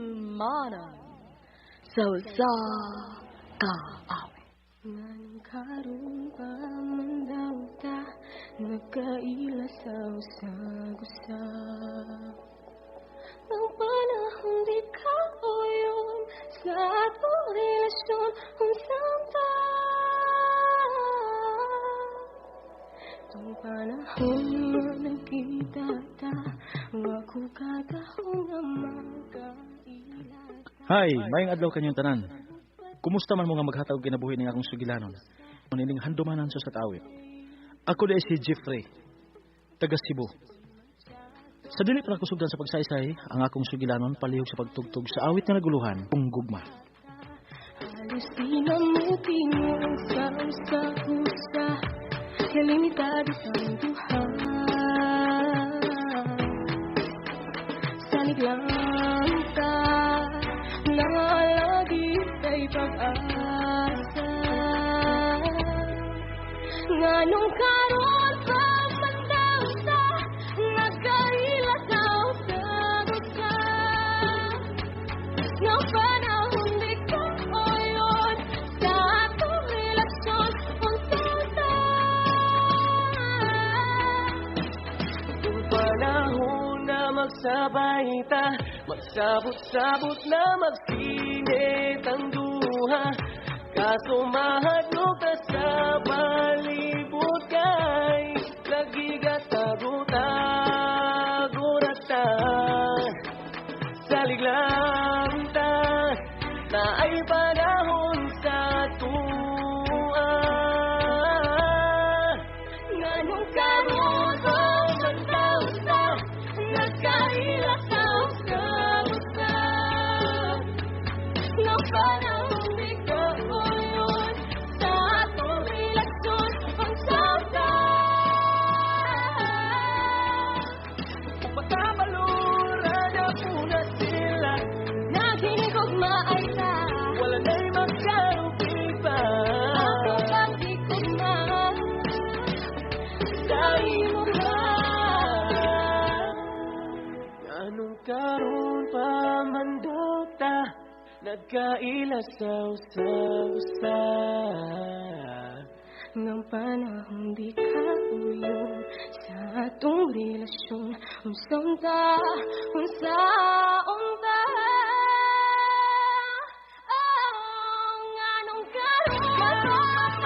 Handumanan sa usa ka awit. Nganong karon pa man daw ta nagkaila sa usag-usa. Ang panahon di ka uyon sa atong relasyon unsang ta. Tung panahon nga nagkita ta, wa ko katahong nga magkaila ta. Hi, maayong adlaw kanyong tanan. Kumusta man mo nga maghatag og kinabuhi ning akong sugilanon? Nining handumanan sa awit. Ako di si Jeffrey, taga Cebu. Sa dili pa nakusugdan sa pagsaysay, ang akong sugilanon palihog sa pagtugtog sa awit nga naguluhan, kung gugma. Halos di na mo tingon sa usa-usa, kalimitado ang duha. Salig lang ta, nalagi kay pag-asa. Nganong karon pa man daw ta, nagkaila sa usag-usa. Nga panahon di ko oyon sa atong relasyon unsa-unsa. Kung panahon na magsabay ta, magsabot-sabot na magsinit ang duha. Kaso mahadlok ta sa palibot kay nagigatago-tago na ta. Salig lang ta, na ay panahon sa tuwa. Nganong karon pa man daw ta, nagkaila sa usag-usa. Nga panahon di ko uyon sa atong relasyon unsa-unsa. Pagkabalura na po na sila, Naghinikog maay ta, wala na'y magkarupig pa. Akong pagkikugma sa imuha. Anong karon pa man daw ta, nagkaila sa usag-usa. Ngang panahon di ka uyon sa atong relasyon unsa-unsa, unsa-unsa. Oh, nganong karon pa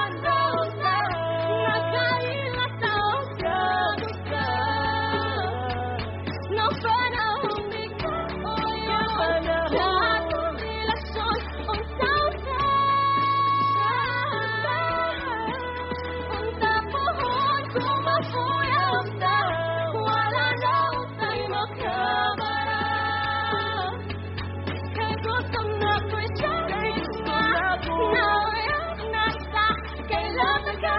man daw ta, nagkaila sa usag-usa. Ngang panahon di ka uyon sa atong relasyon unsa-unsa. Unsa pohon kung mapuyab ta, wala na utay makabara. Kay gutom na ko'y sakit na, nauyab na ta, kay lata ka.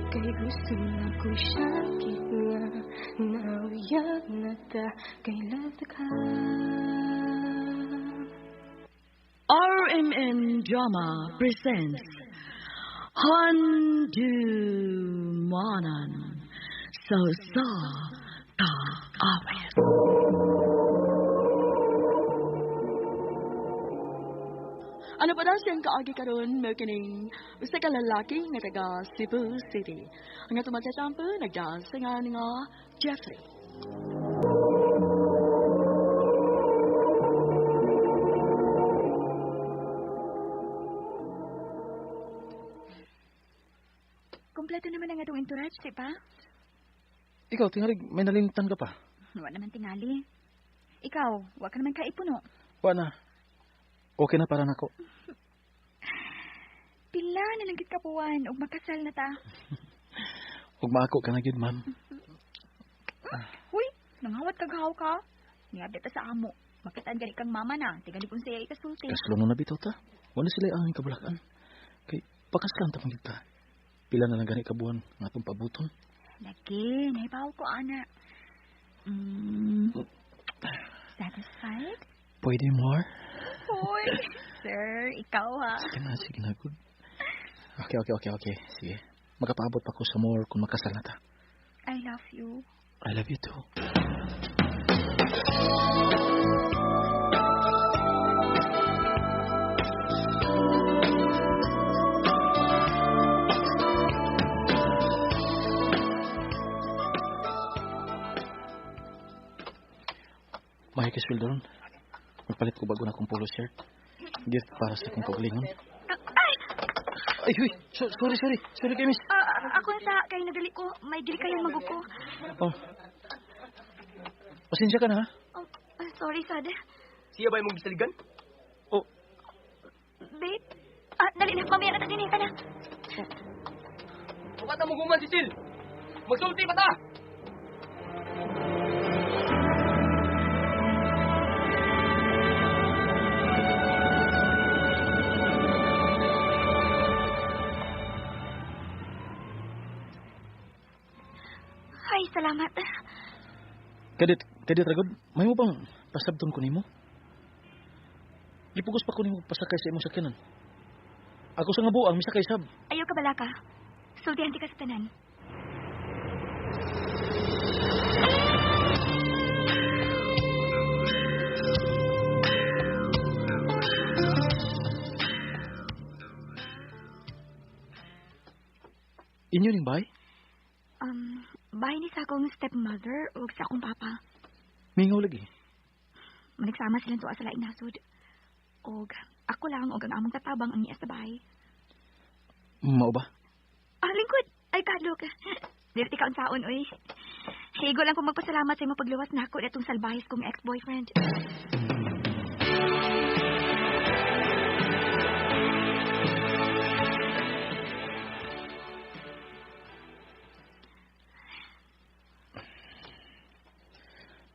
Kay gusto na ko'y sakit nga, nauyab na ta, kay lata ka. RMN Drama presents Handumanan sa usa ka awit. Ano pa daw siyang kaagi karon mo kining usa ka lalaki nga taga Cebu City. Ang atong magtatampo nagdasingan nga Jeffrey. Kompleto naman ang atong entourage, di ba? Ikaw, tingalig, may nalimtan ka pa. Wa naman tingali. Ikaw, wa ka naman kaipuno. Wa na. Okay na para nako. Pila na lang gid ka buwan ug makasal na ta. Ug maako ka na gyud, ma'am. Huy, nangawat ka gahaw ka. Niabit ta sa amo. Makitaan gani kang mama na. Tigali kung siya ikasulti. Kaslo na bitaw ta. Wala sila ang kabulakan. Kay pakaslan ta man gyud ta. Pila na lang gani ka buwan nga atong pabuton. Lagi, nahibaw ko, ana. Satisfied? Pwede more? Hoy, sir, ikaw ha. Sige na, sige na, good. Okay. Sige. Makapaabot pa ko sa more kung makasal na ta. I love you. I love you too. Mahay ka sweldo ron. Magpalit ko bago na akong polo shirt. Gift para sa akong kaugalingon. Ay! Ay, uy! Sorry. Sorry kay miss. Ako na sa kay nagali ko. May dili kayo maguko. Oh. Pasensya ka na, ha? Oh, sorry, sad. Siya ba imong gisaligan? Oh, Babe? Dali na. Mamaya na ta din ka na. Bukata mo guman, Cecil! Magsulti pa ta! Ay, salamat. Kadit ragod, may mo bang pasabton ko nimo? Gipugos pa ko nimo pasakay sa imong sakyanan. Ako sa nga buang misakay sab. Ayaw ka bala ka. Sultihan ti ka sa tanan. Inyo ning bahay? Bahay ni sa akong stepmother o sa akong papa. Mingaw lagi. Managsama silang tuwa sa laing nasod. Og ako lang og ang among tatabang ang niya sa bahay. Mao ba? Ah, lingkod. Ay, kadlok. Dirti ka unsaon, oy. Higo lang ko magpasalamat sa imong pagluwas nako datong salbahis kong ex-boyfriend.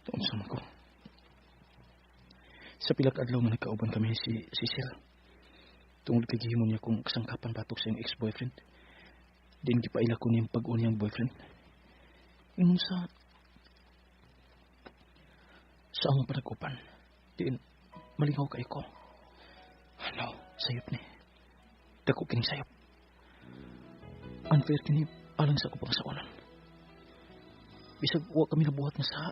Tuon sama ko. Sa pila ka adlaw nga nagkauban kami si Cecil. Tungod kay gihimo niya kung kasangkapan batok sa iyang ex-boyfriend. Din gipaila ko niyang pag-o niyang boyfriend. Ingon sa among panag-upan. Diin, malingaw kay ko. Ano, sayop ni. Dako kining sayop. Unfair kini alang sa akong pangasawanan. Bisag wa kami nabuhat nga sa.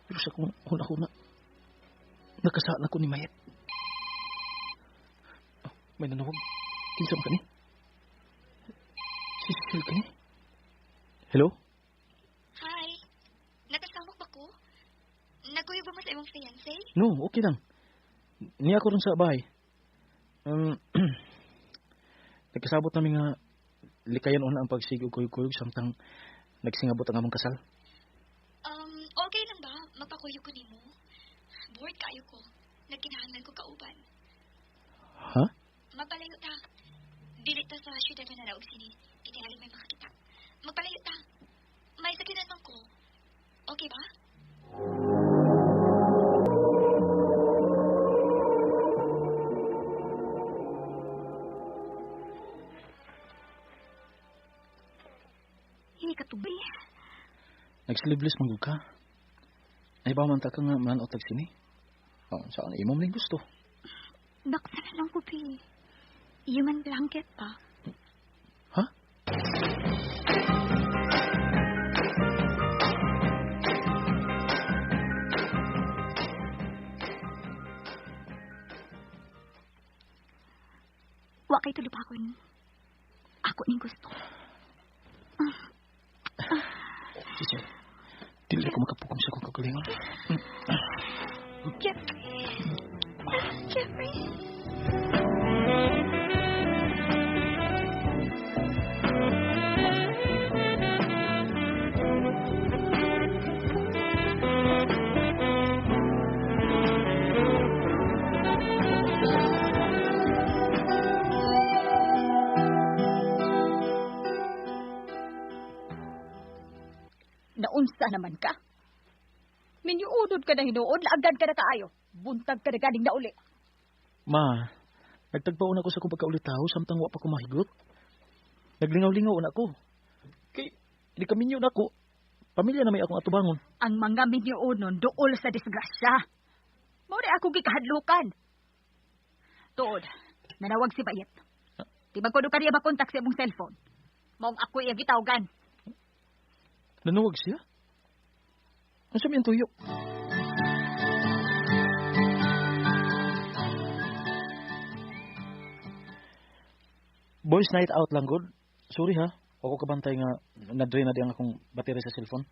Pero sa akong huna-huna, nakasaan ako ni Mayet. Oh, may nanawag. Kinsa man kani? Si Cecil kani? Hello? Hi. Nakasamok ba ko? Nagkuyog ba mo sa imong fiancé? No, okay lang. Niya ako ron sa bahay. Nagkasabot namin nga likayan una ang pagsigo kuyog-kuyog samtang nagsingabot ang among kasal. Okay lang ba? Magpakuyog ko nimo. Bored kayo ko. Nagkinahanglan ko kauban. Ha? Magpalayo ta. Dili ta sa syudad na nanaog sini. Itingali may makakita. Magpalayo ta. May sakinan man ko. Okay ba? Hindi ka tubi. Nag-sleeveless man gud ka. Ay ba man ta ka nga mananot tag sini? Oh, saan imo man gusto? Baksa na lang ko, Pi. Human blanket pa. Ha? Wa kay tulupakon. Ako ning gusto. Cecil, dili ko makapukom sa akong kagalingon. Jeffrey. Jeffrey. Naunsa naman ka? Minyuunod ka na hinuon, laagad ka na kaayo. Buntag ka na ganing nauli. Ma, nagtagpaon ako sa akong pagkaulitaw samtang wa pa ko mahigot. Naglingaw-lingaw na ako. Kay, di kaminyo na ako. Pamilya na may akong atubangon. Ang mga minyuunon dool sa disgrasya. Mao na ako gikahadlukan. Tuod, nanawag si Bayet. Di ba kuno kaniya makontak sa imong cellphone? Maong ako iya gitawgan. Nanuwag siya? Ano sabihin tuyo? Boys night out lang, good. Sorry ha. Ako kabantay nga na-drain na di ang akong battery sa cellphone.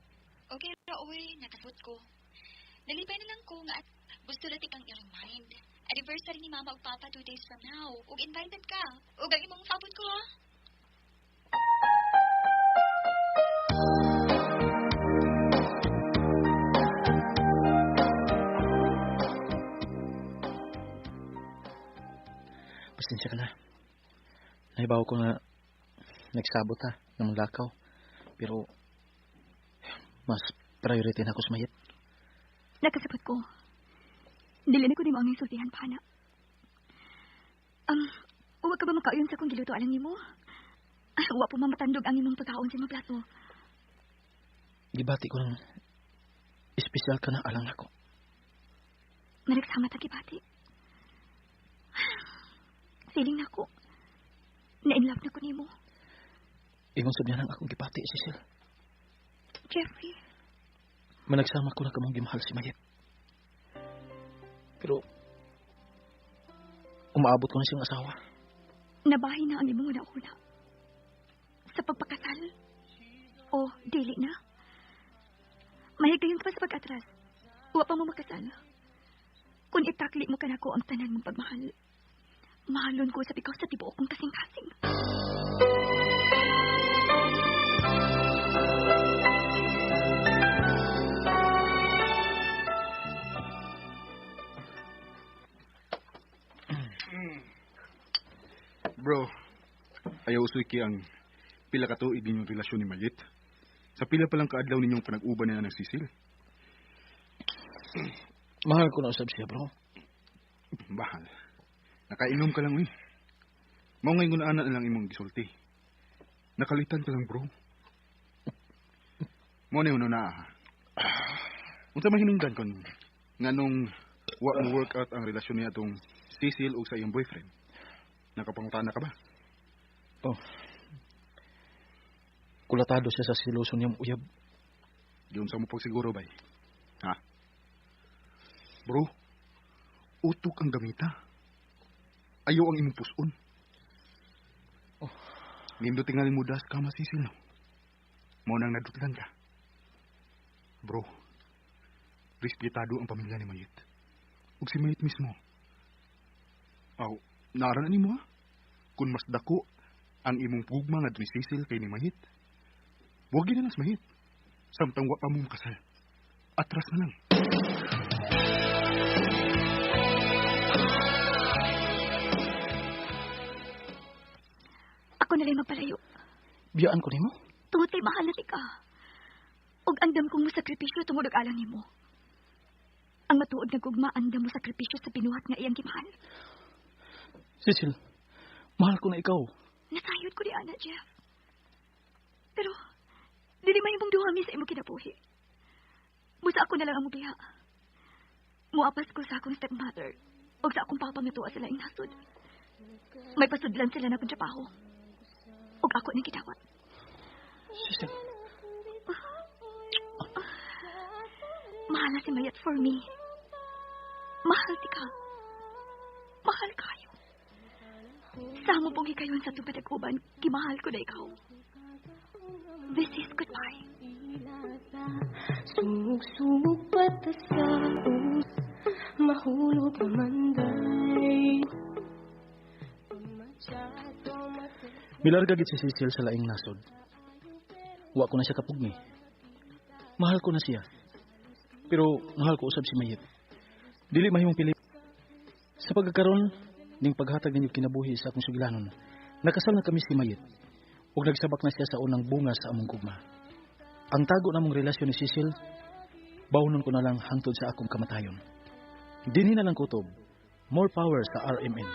Okay ra, oy. Nakasabot ko. Nalipay na lang ko nga at gusto na tikang i-remind. Anniversary ni Mama ug Papa 2 days from now. Ug invited ka. Ug ang imong sabot ko ha. Pasensya ka na. Naibaw ko na nagsabot ha, ng lakaw. Pero mas priority na ako sa mayit. Nakasabot ko. Dili na ko nimo ang isultihan pa na. Uwa ka ba makauyon sa akong giluto alang nimo? Uwa po mamatandog ang imong pagkaon sa imong plato. Gibati ko ng espesyal ka na alang nako. Managsama ta gibati. Feeling nako. Na-in love na ko nimo. Ingon sab niya nang akong gibati, Cecil. Jeffrey. Managsama ko na kamong gimahal si Mayet. Pero umaabot ko na siyang asawa. Nabahin na ang imong una-una. Sa pagpakasal. O dili na. Mahigayon pa sa pag-atras. Wa pa mo makasal. Kung itakli mo kanako ang tanan mong pagmahal, mahalon ko sa ikaw sa tibuok kong kasing-kasing. Bro, ayaw usuy ang pila ka tuig ninyong relasyon ni Mayit. Sa pila palang kaadlaw ninyong panag-uban nila ng Sisil. Mahal ko na usab siya, bro. Bahal. Nakainom ka lang, uy. Mao ngay ngunana na lang imong gisulti. Nakalitan ka lang, bro. Mao na yun na. Unsa man hinungdan kon nganong wa mo work out ang relasyon niya atong Cecil ug sa iyong boyfriend? Nakapangutana ka ba? Oh. Kulatado siya sa siloso niyang uyab. Diyon sa mo pagsiguro, bay. Ha? Bro, utok ang gamita. Ayaw ang imong puson. Oh. Nindot tingali mo das ka masisil, no? Mao nang nadutlan ka. Bro, respetado ang pamilya ni Mayit. Ug si Mayit mismo. Aw, naara na nimo ha? Kung mas dako ang imong pugma nga ni Cecil kay ni Mayit, wag na lang si Mayit. Samtang wa pa mo makasal. Atras na lang. Ako na lang magpalayo. Biyaan ko nimo? Tungod kay mahal na tika. Og andam kong mosakripisyo tungod og alang nimo. Ang matuod nga gugma andam mo sakripisyo sa binuhat nga iyang gimahal. Cecil, mahal ko na ikaw. Nasayod ko ni Ana, Jeff. Pero, dili man imong duha mi sa imong kinabuhi. Busa ako na lang ang mubiha. Muapas ko sa akong stepmother og sa akong papa nga tuwa sila ing nasod. May pasudlan sila na akong trabaho. Og ako nang gidawat. Cecil. Mahal na si Mayat for me. Mahal ti ka. Mahal kayo. Sa mo pong hikayon sa itong patag-uban, gimahal ko na ikaw. This is goodbye. Sumug-sumug pata sa us, mahulog ang manday. Milarga gid si Cecil sa laing nasod. Wa ko na siya kapugni. Mahal ko na siya. Pero mahal ko usab si Mayit. Dili mahimong pili. Sa pagkakaron ning paghatag ninyo kinabuhi sa akong sugilanon, nakasal na kami si Mayit. Ug nagsabak na siya sa unang bunga sa among gugma. Ang tago namong relasyon ni Cecil, bawnon ko na lang hangtod sa akong kamatayon. Dinhi na lang kutob. More power sa RMN.